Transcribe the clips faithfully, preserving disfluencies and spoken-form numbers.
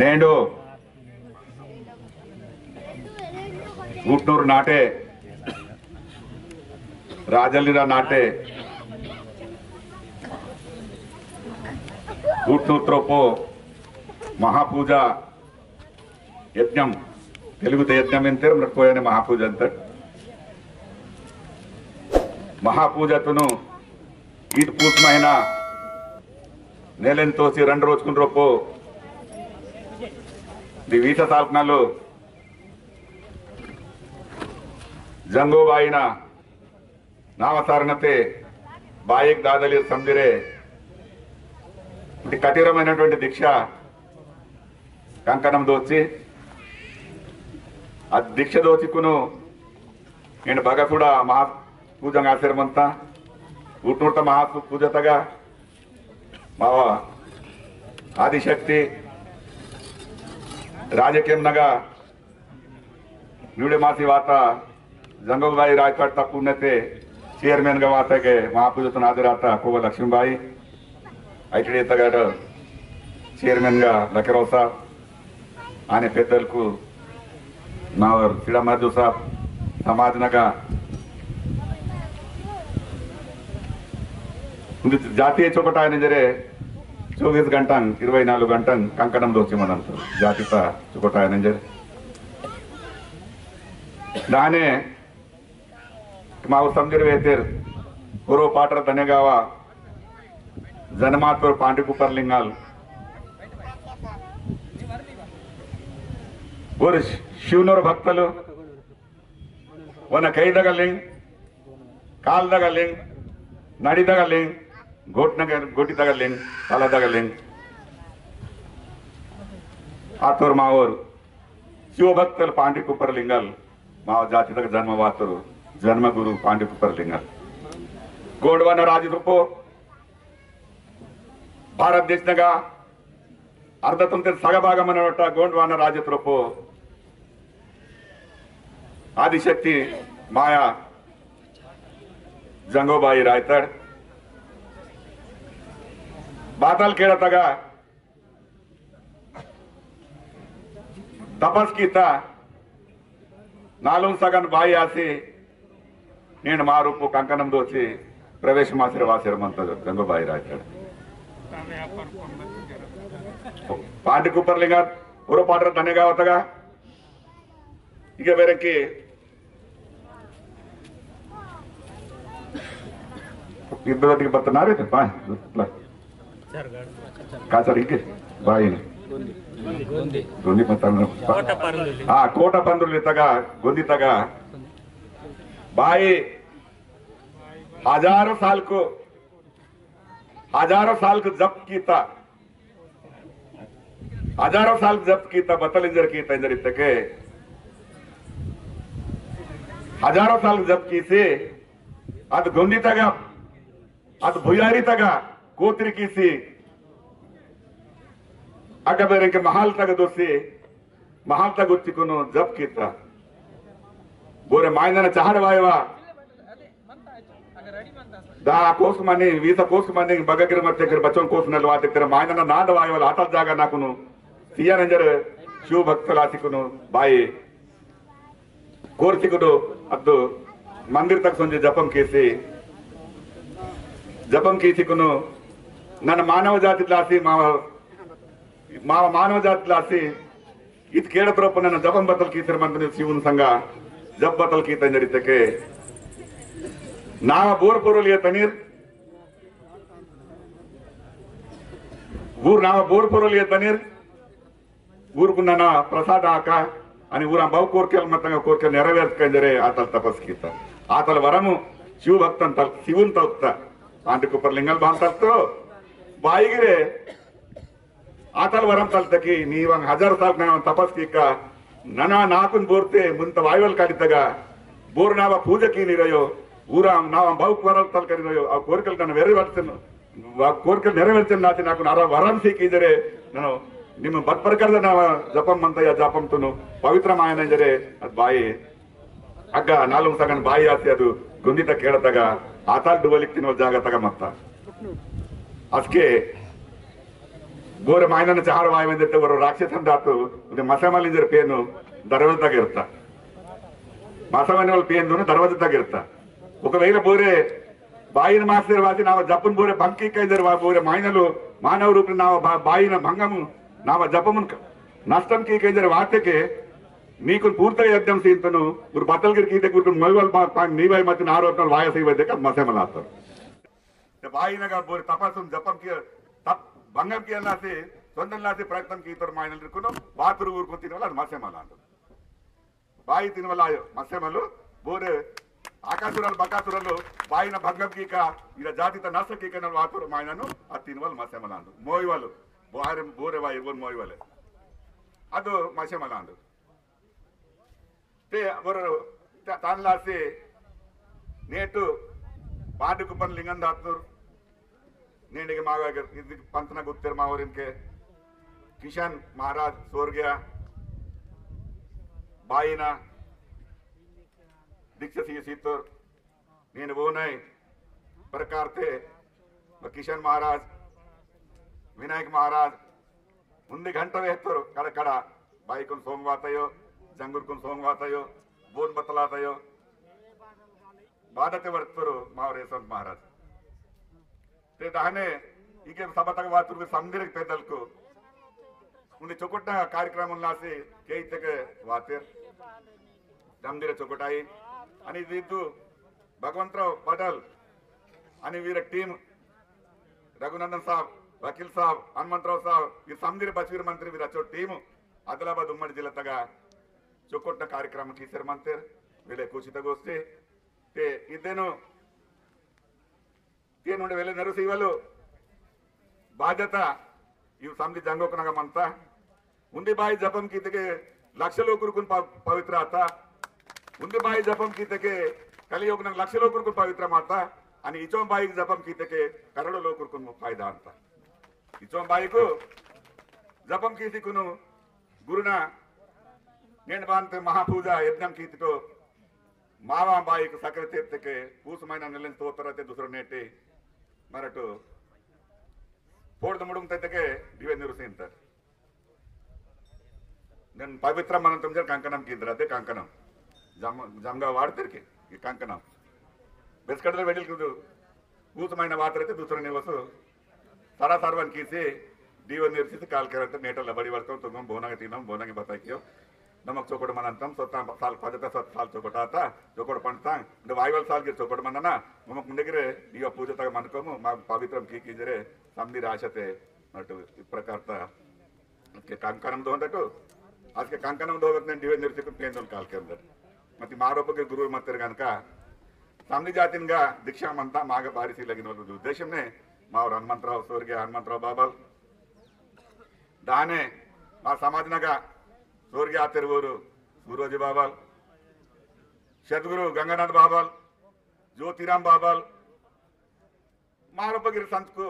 एंडो ऊटनूर नाटे, राजलीरा नाटे, ऊटनूर त्रोपो महापूजा यज्ञम, तेलुगुते यज्ञम इंतेर, मरट कोयने महापूजा इंतेर। महापूजा तुनु ईद पूस महीना नेलेन तोसी रंड रोजकुन रोपो दी वीस साल नलु जंगो बाईना नामस्मरणते बाईक दादलीर समदिरे इति कठिनमैनटुवंटि दीक्षा कंकणम दोची आ दीक्षा दोचीकुनु नेंड बगसुड़ा महापूजंग आसेर मंता। उटनूर्त महापूजतगा मावा आदिशक्ति राजकीय नगा न्यूडे मासी वाता जंगोबाई राजपाट ता पुण्यते chairman गा वाता के महापूजतन हाजराता कोवा लक्ष्मीबाई, आईटीडी तगड़ chairman गा लकराव साहब, आने पेद्दलकु नावर सिडा मधु साहब, समाज नगा उंदी जातीय चोकटायन जरे चौबीस घंटा, इरवै नालुगु घंटा कंकणम दोची मनंतु जातिता चोकटायन जरे। दाने मावोर समदिर वेतेर, पूर्व पाटर धनेगावा, जन्मातुर पांडी कुपर लिंगाल, ओर शिवनूर भक्तलु, वना कैदगा लिंग, कालदगा लिंग, नड़ीदगा लिंग, गोटनगा, गोटीदगा लिंग, तलदगा लिंग, आतोर मावोर शिवभक्तल पांडी कुपर लिंगल, माव जातितगा जन्म वातुर, जन्म गुरु पांडी कुपर लिंगल। गोंडवाना राजतुर्पो, भारत देशनगा अर्ध तुमते सगभाग मनवटा गोंडवाना राजतुर्पो, आदिशक्ति माया जंगोबाई रायतड़, बातल केड़तगा तपस कीता, नालुंग सगन बाई आसी, नीन मारूपु कंकणम दोची, प्रवेश मासिर वासिर मंत जंगो बाई राजगढ़। पांडी कुपर लिंगा, पूर्व पाटर धनेगावतगा, इगे बेरकी इब्बे बत्ती बत्त नारे ते पाय। काचर इके बाई ने। गोंदी पत्तन। हाँ, कोटा पंदुली तगा, गोंदी तगा। बाई हजारों साल को, हजारों साल को जप कीता। हजारों साल जप कीता, बतल इंजर कीता, इंजर इत्तके। हजारों साल जप कीसी, अद गोंदी तगा, अद भुयारी तगा, कोतरी कीसी, अगा बेरंके महाल तगा दोसी, महाल तगा उच्चिकुनु जप कीता। बोरे मायनन चाहड़ वायवा, दा कोस मनी, वीसा कोस मनी, बगगिर मत्ते गिर बचों कोस नलवा ते तेरा मायना ना नाद वाय वाला आतल जागा ना कुनु। सिया नंजर शिव भक्त लासी कुनु बाई। कोर सी कुनु अद्दु मंदिर तक सोंजे जपम केसी। जपम केसी कुनु नन मानव जाति लासी माव, माव मानव जाति लासी इत केड़ प्रपनन जपम बतल कीसर मंतने शिवन संगा जप बतल की तंजरी तके। नावा बोर पोरोल ये तनीर, ऊर नावा बोर पोरोल ये तनीर, ऊर कुन्नना प्रसाद आका, अनि ऊरा बहु कोरकेल मतंगा कोरकेल नेरवेर्स कंजरे आतल तपस कीता। आतल वरमु शिव भक्तन तल, शिवन तलता। आंटी कुपर लिंगल बान तलतो, बाईगिरे, आतल वरम तलतकी नीवंग हजार साल ना तपस कीका नना नाकुन बोरते मुंत वायवल काडितगा बोर नावा पूजा की निरयो ऊराम नावा बहु वरल तल करिरयो आ कोरकल नन वेरे वरचन वा कोरकल नेरवेरचन नाते नाकुन अरा वरम सी कीजरे ननो निम बत प्रकार नावा जपम मंत या जपम तुनु पवित्र मायन जरे अद बाई अग्गा नालुंग सगन बाई आसी अदु गुंदित केड़तगा आताल डुवलिक तिनो जागतगा मत्ता। असके बोरे मायनन चार वाय वेंदे ते वरो राक्षसन दातु, उन्हें मसेमल इंजर पेनु दरवाजा तगिरता। मसेमल पेनु दरवाजा तगिरता। ఒకవేళ बोरे बाईन मास्टर वासी नावा जपन बोरे भंग कीकैंजर वा बोरे मायनलु मानव रूप नावा बा-, बाईन भंगम नावा जपमुन क-, नष्टम कीकैंजर वातेके मीकुन पूर्त यज्ञम सींतनु उर बतलगिर कीते कुरकुन मोयवल बा-, पा-, नीवाई मतिन आरोपनल वायस इवै देख मसेमल आतर। ते बाईनगा बोरे तपसुन जपम किया, तप-, भंगम किया लासे, सोंदन लासे प्रयत्न कीतोर मायनल रिकुनो, वातुर ऊर को तिनवल अद मसेमल आंदु। बाई तिनवल आयो, मसेमलु, बोरे, आकासुरल, बकासुरलु, बाईन भंगम कीका, इरा जाति त नाश कीका नल वातुर मायननु, अद तिनवल मसेमल आंदु। मोयवल, बोरे, बोरे वाई, बोन मोयवल। अदु मसेमल आंदु। ते वर ता-, तानलासे नेटु पांडु कुपन लिंगन दातुर नेंडिगे मागा इद पंतना गुत्तेर मावरिनके किशन महाराज स्वर्गीय बाईना दीक्षा सी सीतोर नेन वोनय प्रकारते म किशन महाराज, विनायक महाराज, उन्दी घंटा वेहतोर कड़ कड़ बाईकुन सोंग वातयो, जंगुरकुन सोंग वातयो, बोन बतलातयो, बादते वर्तोर मावर यशवंत महाराज। ते दहने इके सभा तगा वातुर समदिर पेदलकु उन्दी चोकोट कार्यक्रम उल्लासी केइतके वातेर। जमदिर चोकोटाई अनि दीदु भगवंतराव पटेल अनि वीर टीम रघुनंदन साहब, वकील साहब, हनुमंतराव साहब, वीर समदिर बचवीर मंत्री वीर अचो टीम आदिलाबाद उम्मडी जिला तगा चोकोट कार्यक्रम कीसेर मंतेर वेले कुचित गोष्ठी ते इदेनु तेनुंडे वेले नरु सीवलु बाध्यता इव समदी जंगोकनगा मंता। उन्दी बाई जपम कीतके लक्ष लोकुरकुन प-, पवित्र आता। उन्दी बाई जपम कीतके कलियोगनंग लक्ष लोकुरकुन पवित्र माता। अनि इचोम बाई जपम कीतके करोड़ो लोकुरकुन फायदा अंता। इचोम बाईकु जपम कीतिकुनु गुरुना नेन बांते महापूजा यज्ञम कीतिटो मावा बाईक सकरते तके पूस महीना नेलेन तोतरते दूसरा नेटे मरटो पोर्द मुड़ुम तके दिवे निरुसिंतर। नेन पवित्र मनंतम जर कंकणम कींद्रते कंकणम जम-, जमगा वाड़तेर के ये कंकणम बेसकटले वेडिल कुदु पूस महीना वातरते दूसरा निवसु सरा सर्वन कीसी दीवन निर्सित काल करंत नेटल बड़ी वर्तन तुम बोनांग तीनम बोनांग बताई कियो। नमक चोकोट मनंतम सोता साल पदता सत साल चोकोट आता चोकोट पंडता। इंद वायवल साल गिर चोकोट मनना ममक मुंडे गिरे दीवा पूजा तक मनकोम मा पवित्रम की कीजरे समदी राशते। नटु इप्रकारता के कंकणम दोंदटु आज के कंकणम दोगत ने दीवन निर्सित पेंदन काल करंत। मति मारोपके गुरुवे मत्तेर गनक समदी जातिनगा दीक्षा मंता माग बारिसी लगिन वाला उद्देश्यमने मावर हनुमंतराव स्वर्गीय हनुमंतराव बाबल दाने मा समाजनगा स्वर्गीय आतेर वोरु सूरोजी बाबल सद्गुरु गंगानाथ बाबल ज्योतिराम बाबल मारोपगिर संतकु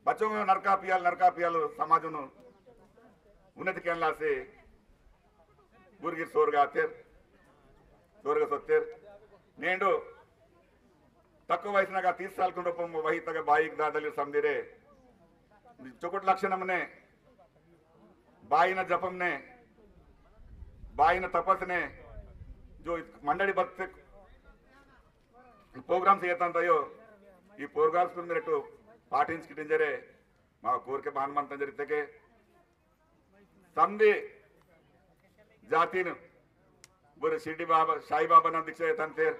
बच्चों नरका पियाल नरका पियाल समाजनु उन्नति केनलासे गुरगिर स्वर्ग आतेर स्वर्ग सोत्तेर। नेंडो तक्कु वयसनगा तीस साल कुन रूपम वही तग बाईक दादलिर समदिरे चोकोट लक्षणमने बाईन जपमने बाईन तपसने जो मंडली भक्त प्रोग्राम्स येतंतयो ई प्रोग्राम्स कुन मेरे पाटिंच किटिंजरे मा कोरके बान मंतंजर इत्तेके समदी जातिन बोरे शिरडी बाबा साई बाबा ना दीक्षा येतंतेर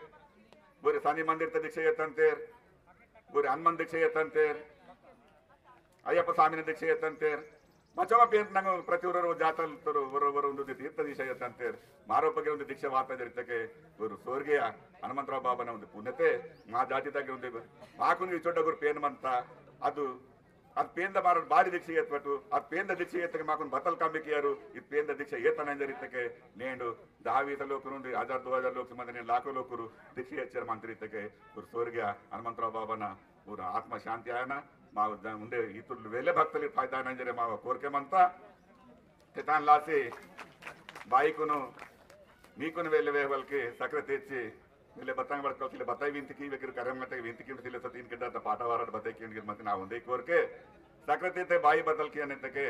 बोरे शनि मंदिर ते दीक्षा येतंतेर बोरे हनुमान दीक्षा येतंतेर अय्यप्पा स्वामी ना दीक्षा येतंतेर बचवा पेंट नंग प्रति वरो जातल तरो वरो वरो उंदु तीर्थ दीक्षा येतंतेर मारो पगे उंदु दीक्षा वाता जरितके गुरु स्वर्गीय हनुमंतराव बाबा ना उंदु पुण्यते मा जाति तगे उंदु माकुन इचोट गुरु पेन मंता अदु अद पेंद मारल बारी दीक्षा येतवटु, अद पेंद दीक्षा येतके माकुन बतल कम्मी कियारु, इद पेंद दीक्षा येतन इंजर इत्तके, नेंडु, दहा वीस लोकुरु उंडि, हजार दो हजार लोकुरु मंदने लाखो लोकुरु दीक्षा येच्चर मंत्री इत्तके, उर स्वर्गीय हनुमंतराव बाबना, उर आत्मा शांति आयना, मा उंदे इतुल वेले भक्तलि फायदा आयना इंजरे मा कोरके मंता, तेतान लासे, बाईकुनु, मीकुनु वेले वेहवलके, सक्र तेच्ची, मिले बतांग बड़कल तिले बताई विनती की, वेकिर कार्यम मते विनती की, तिले सतीन के दाता पाटा वारट बताई की, उनके मत ना उंदे कोरके। सक्रिय ते बाई बतल किया नेतके,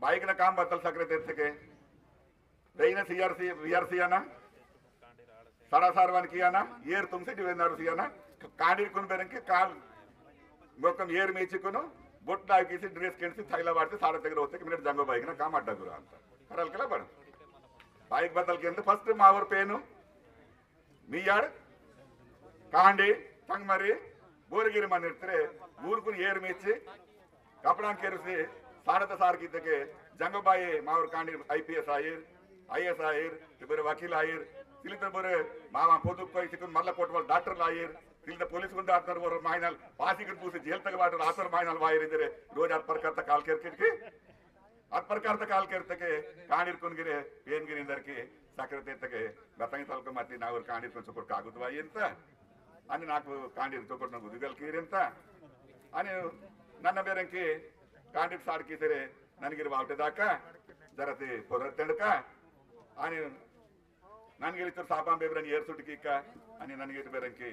बाई के ना काम बतल सक्रिय ते के। वेइना सीआरसी, वीआरसी आना, साड़ा सारवान किया ना, येर तुमसे डिवेनार सिया ना, कांडीर कुन बेरंके काल, मोकम येर मेची कुनो, बोट डाल किसी ड्रेस केंसी थैला वाटते साड़ा तक रोते कि मिनट जंगो बाई के ना काम अड्डा गुरा अंता। करल केला बड़। बाई बतल के अंदर first मावर पेनु, मियाड़, कांडी, तंगमरी, बोरगिरी मनिर्तरे, ऊरकुन येर मेची, कपड़ां केरुसी, साड़त सार कीतेके, जंगो बाई मावर कांडी आईपीएस आयर, आईएएस आयर, ते बोरे वकील आयर, तिलित बोरे मामा पोदुक कोई सिकुन मल्ला कोटवाल डॉक्टर आयर, तिलित पुलिस गुंडा आतर बोरे माइनल, पासी कुन पूसी जेल तक वाटर आतर माइनल वायर इंजरे, रोज आत प्रकार ता काल केर किटकी, आत प्रकार ता काल केर तके, कांडीर कुन गिरे, पेन गिरे इंदर के, सक्रिय ते तके, बतंग तलको मती नावर कांडीर कुन चोकोट कागुत वाई इंता, अनि नाकु कांडीर चोकोट नगु दिगल कीर इंता, अनि नन्ना बेरंकी कांडीर साड़ कीतेरे, ननगिर वावटे दाका, जरती पोरतेंडका, अनि ननगिर इत्तर सापां बेबरन येर सुटकीका, अनि ननगिर बेरंकी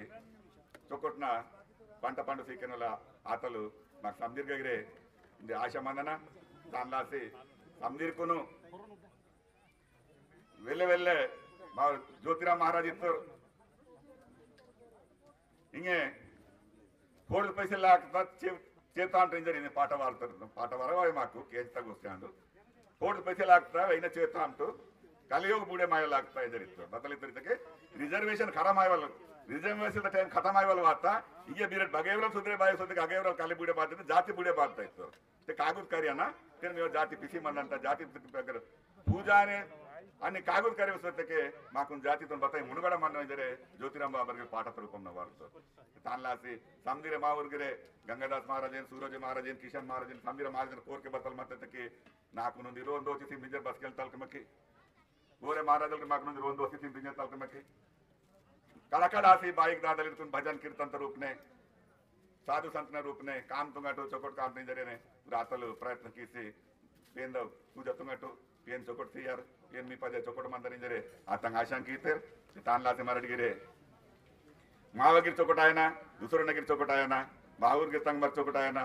चोकोटना पंट पंड सीकनला आतलु माक समदीर गगिरे, इंदे आशा मंदना, तानलासी समदीर कुनु, वेल्ले वेल्ले मा ज्योतिराम महाराज इत्तर इंगे कोड़ पैसे लागता चे-, चेतांट इंजरी ने पाटा वार्तर, पाटा वारवाय माकु केंजता गोस्तांडु। कोड़ पैसे लागता वैना चेतांट कलियोग बूड़े माय लागता इंजरी तो। बतल इत्तर इतके रिजर्वेशन खरा मायवल, रिजर्वेशन द टाइम खत्म मायवल वाता, इंगे बीरट बगेवल सुधरे बाय सुधरे अगेवल कलि बूड़े बात जाति बूड़े बात इत्तर। ते कागुत करियाना, तेन में जाति पिसी मंदंता, जाति अगर पूजा ने अन्य कागुत करे सोते के माकुन जाति तुम बताई मुनुगड़ा मन इंजरे ज्योतिराम बाबर के पाटा रूपम न वारतो। तानलासी समदिरे मावुर गिरे गंगादास महाराजन, सूरज महाराजन, किशन महाराजन, समदिरे महाराजन कोर के बतल मत तके नाकुन उंदी रोन दो चिसी मिंजर बस के तल के मकी। गोरे महाराजल के माकुन उंदी रोन दो चिसी मिंजर तल के मकी। कड़कड़ासी बाईक दादलिर तुन भजन कीर्तन त रूप ने, साधु संत न रूप ने, काम तुंगाटो चोकोट काम नहीं जरे ने, रातल प्रयत्न कीसी, पेंद पूजा तुंगाटो, पेन चोकोट सियार, पेन मी पजे चोकोट मंदर इंजरे, आतंग आशां कीतेर, तान लासे मरड गिरे। मावगिर चोकोट आयना, दूसरो नगिर चोकोट आयना, मावुर गिर तंग मर चोकोट आयना,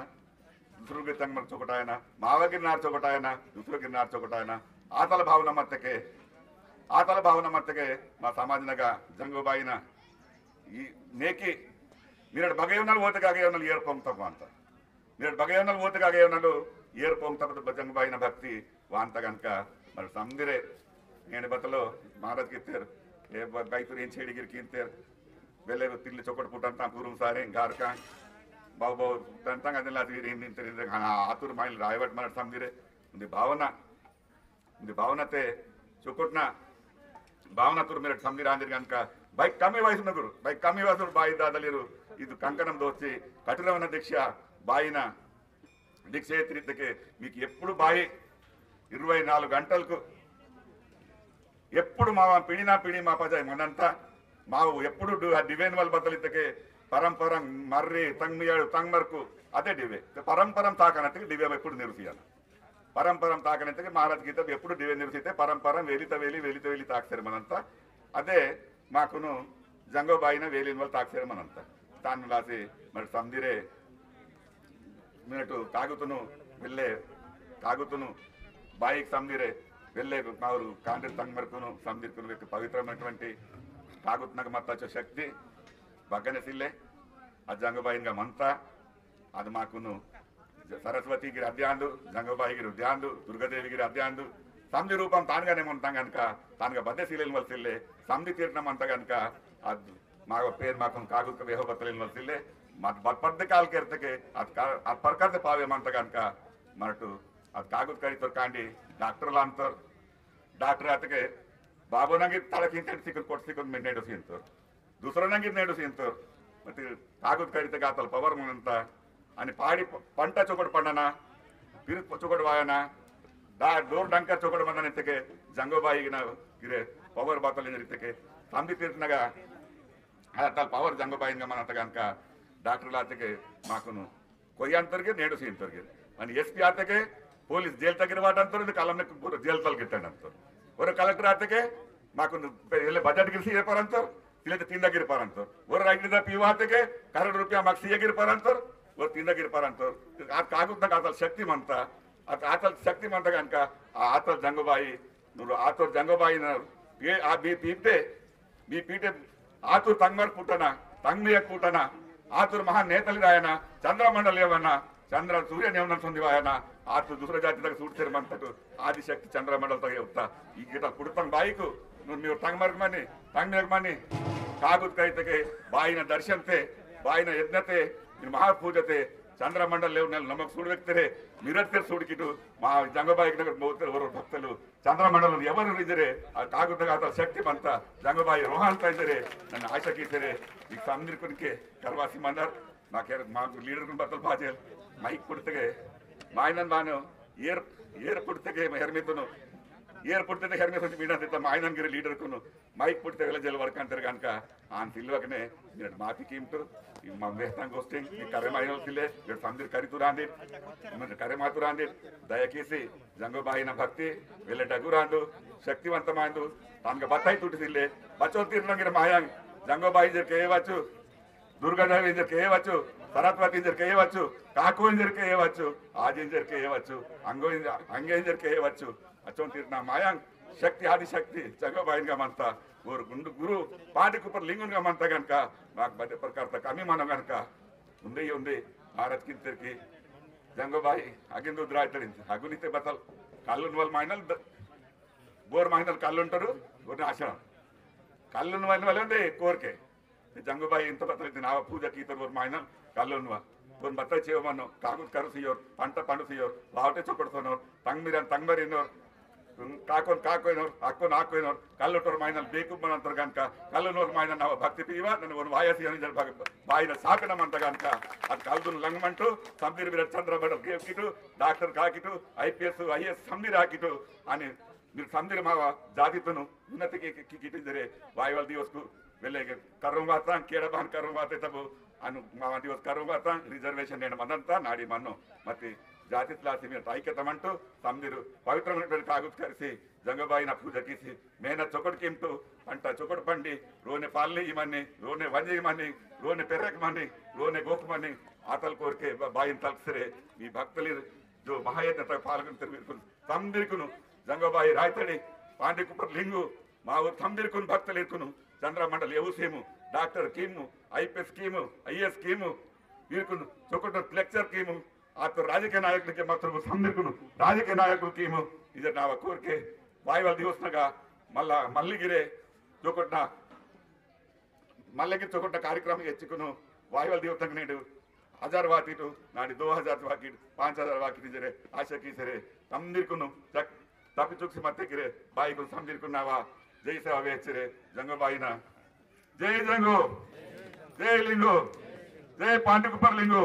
दूसरो गिर तंग मर चोकोट आयना, मावगिर नार चोकोट आयना, दूसरो गिर नार चोकोट आयना, आतल भावना मत के, आतल भावना मत के, मा समाज नगा जंगो बाईना, ई नेकी, मिरट बगे उनल वोतक अगे उनल येर पोंग तक वांता। मिरट बगे उनल वोतक अगे उनल येर पोंग तक तो जंगो बाईना भक्ति वांता गनका, मर समदिरे, नेंड बतलो, महाराज कित्तेर, ए ब-, बाईतुर एन छेड़ी गिर किंतेर, बेले तिल्ले चोकट पुटन तां पुरुम सारे, गार का, बाऊ बाऊ तन तंग अदला ती इन इन तेरे हाँ, आतुर माइल रायवट मरट समदिरे, उन्दी भावना, उन्दी भावना ते चोकटना भावना तुर मेरे समझी रांदिर गनका बाई कमी वयसु नगुरु, बाई कमी वयसु बाई दादलिरु इदु कंकणम दोची कठिनवना दीक्षा बाईना दीक्षा एत्रितके मीकु एप्पुडु बाई इरवै नालुगु गंटलकु एप्पुडु मावा पिडिना पिडी मा पजाई मनंता माव एप्पुडु डु-, आ डिवेन वल बतलितके परंपरं मर्री तंगमियाडु तंगमरकु अदे डिवे। ते परंपरं ताकनतिके डिवे एप्पुडु निरुसियाना। परंपरं ताकनंतके महाराज गीता एप्पुडु दिवे निवसिते परंपरं वेलित वेली, वेलित वेली ताकसेर मनंता। अदे माकुनु जंगो बाईना वेलिन वल ताकसेर मनंता। तान लासी मरट समदिरे मिनटु कागुतुनु वेल्ले कागुतुनु बाईक समदिरे वेल्ले मावुरु कांडिर तंगमरकुनु समदिरकुनु वेक पवित्रमैनटुवंटि कागुतनग मत्ताचो शक्ति बग्गने सिल्ले। आ जंगो बाईनगा मंता अद माकुनु ज-, सरस्वती गिर अद्यांदु, जंगोबाई गिर उद्यांदु, दुर्गादेवी गिर अद्यांदु, समदि रूपम तानगाने मंता गनका, तानगा बद्दे सिलेन वल सिल्ले, समदि तीर्थन मंता गनका, अद मागो पेन माकुन कागुत का वेहो बतलेन वल सिल्ले, मत बत पद्द काल केरतके, अद का-, अद परकर्द पावे मंता गनका, मरटु, अद कागुत करितोर कांडी, डॉक्टर लांतोर, डॉक्टर अतके, बाबो नंगी तड़क इंतेट सिकुन कोट सिकुन मेंडेडो सिंतोर। दूसरा नंगिर नेडू सींतोर। मति कागद करिते गातल power मनंता। अनि पाड़ी प-, पंटा चोकड़ पंडना, पिर चोकड़ वायना, दा-, डोर डंकर चोकड़ मंदन इतके, जंगो बाई गिना गिरे, power बातल इंजर इतके, तंबी पिरतनगा, आ तल power जंगो बाई गिना मनंता गनका, डॉक्टर लातके माकुनु, कोई अंतर के नेडू सींतोर के। अनि एसपी आते के पुलिस जेल तक गिरवाट अंतर, इद कालम ने पूरा जेल तल गिट्टन अंतर। और कलेक्टर आते के माकुन पहले बजट गिर सीए पर अंतर, तिले ते तीन गिर पर अंतर। और राइट दा पीवा आते के करोड़ रुपया माक सीए गिर पर अंतर, वो तीन गिर पर अंतर। आ कागुत तक आतल शक्ति मंता, आ आतल शक्ति मंता कनका, आ आतल जंगोबाई, नुरु आतल जंगोबाई न, ये आ बी पीते, बी पीते, आतुर तंगमर पुटना, तंगमियक पुटना, आतुर महान नेतली रायना, चंद्रमंडल येवना, चंद्र सूर्य नेवना संदिवायना, आतुर दूसरा जाति तक सूट तेर मंतक, आदिशक्ति चंद्रमंडल तक येवता। ई गिटा पुटतंग बाईकु, नुरु मीर तंगमर मनी, तंगमियक मनी, कागुत कहितके, बाईना दर्शनते, बाईना यज्ञते, इन महापूजते, चंद्रमंडल लेवनल नमक सूड व्यक्तरे, मिरत्तेर सूड किटु, मा जंगोबाई नगर मोते वरो भक्तलु, चंद्रमंडल एवर इजरे, आ कागुत गाता शक्ति मंता, जंगोबाई रोहान ता इजरे, नन्ना आशा कीतेरे, इक सामने कुनके, करवासी मंदर, मा केर, मा लीडर कुन बतल भाजेल, माइक पुड़तगे, माइनन मानो, एर, एर पुड़तगे, हेरमेतुनु, एर पुड़तगे, हेरमेतुनु, मीना देता, माइनन गिरे लीडर कुनु, माइक पुट्टे वेला जेल वर्क अंतर गनका आन सिल्वकने मिनट माफी कीमटु। इम्मा वेहतां गोष्टिंग मी करे मायनल सिल्ले, वेट संदिर करी तुरांदिर, मिनट करे मा तुरांदिर। दयकीसी जंगो बाईना भक्ति वेले डगुरांदु, शक्तिवंतमांदु। तानका बताई तुटी सिल्ले, बचो तीर नंगिर मायांग। जंगो बाई जर के वचु, दुर्गा देवी जर के वचु, सरस्वती जर के वचु, काको जर के वचु, आज जर के वचु, अंगो, अंगे जर के वचु। अचोन तीरना मायांग शक्ति, आदि शक्ति जंगो बाईनगा मंता। ओर गुंडु गुरु पांडी कुपर लिंगुनगा मंता गनका, माक बदे प्रकार ता कमी मनो गनका। उंदे उंदे भारत किंतर की जंगो बाई अगिंदु द्राइतरिन अगुनिते बतल। कल्लुन वल माइनल द-, बोर माइनल कल्लुंटरु, ओर आशा कल्लुन वल वल उंदे कोरके। जंगुबाई इंत बतल दिन आवा पूजा कीतर ओर मायनल कल्लोनुवा। ओन बतल चेव मनो, कागुत करू सियोर, पंटा पंडु सियोर, लावटे चोकड़ सोनोर, तंगमिरन तंगमरिनोर, काकोन काकोइनोर, अक्कोन आकोइनोर, कल्लोटोर मायनल बेकु मनंतर गनका, कल्लोनोर मायनल नावा भक्ति पीवा, नन ओन वायसी अनि जर भग-, बाईन सापिन मंत गनका, अद कल्दुन लंगमंटु, संदीर बिरट चंद्र बडल केव किटु, डॉक्टर का किटु, IPS, IAS संदीर आ किटु, अनि मीर समदिर मावा जातितुनु उन्नति के, के, के, के इंजरे वायुवल दिवस कु वेले के करम वाता, केड़ा बहन करम वाते तब अनु मावा दिवस करम वाता, reservation नेन मंदंता नाड़ी मन्नो। मत्ती जातितलासी मीर ऐक्यता मंटु समदिर पवित्रमैनटुवंटि कागुत करिसी, जंगोबाईना पूजा कीसी, मेहनत चोकट किमटु, पंटा चोकट पंडी, रोने पालनी इमनी, रोने वंजी इमनी, रोने पेरेक मनी, रोने गोक मनी, आतल कोरके ब-, बाईन तलकसरे, मी भक्तलिर जो महायज्ञ तक पालकन तेर वीरकुन समदिरकुनु, जंगोबाई रायतड़ी, पांडी कुपर लिंगु, मावुर समदिरकुनु भक्तलिरकुनु, चंद्रमंडल एवुसीमु, डॉक्टर कीमु, IPS कीमु, IAS कीमु, वीरकुनु चोकट lecture कीमु, आतो राजकीय नायकुलके मात्रम समदिरकुनु, राजकीय नायकुलु कीमु, इदर नावा कोरके, वायुवल दिवसनगा, मल्ला, मल्लिगिरे, चोकटना, मल्लेके चोकोट कार्यक्रम एच्चिकुनु वायुवल दिवस तक नेडु हजार वातीटु नाडी दो हजार वाकीट, पाँच हजार वाकीट इंजरे आशा कीसरे समदिरकुनु तक तपि चुक्सी मत्ते किरे बाईकुन समदिरकुन नावा जय सेवा वेच्चिरे जंगोबाईना। जय जंगो, जय लिंगो, जय पांडी कुपर लिंगो।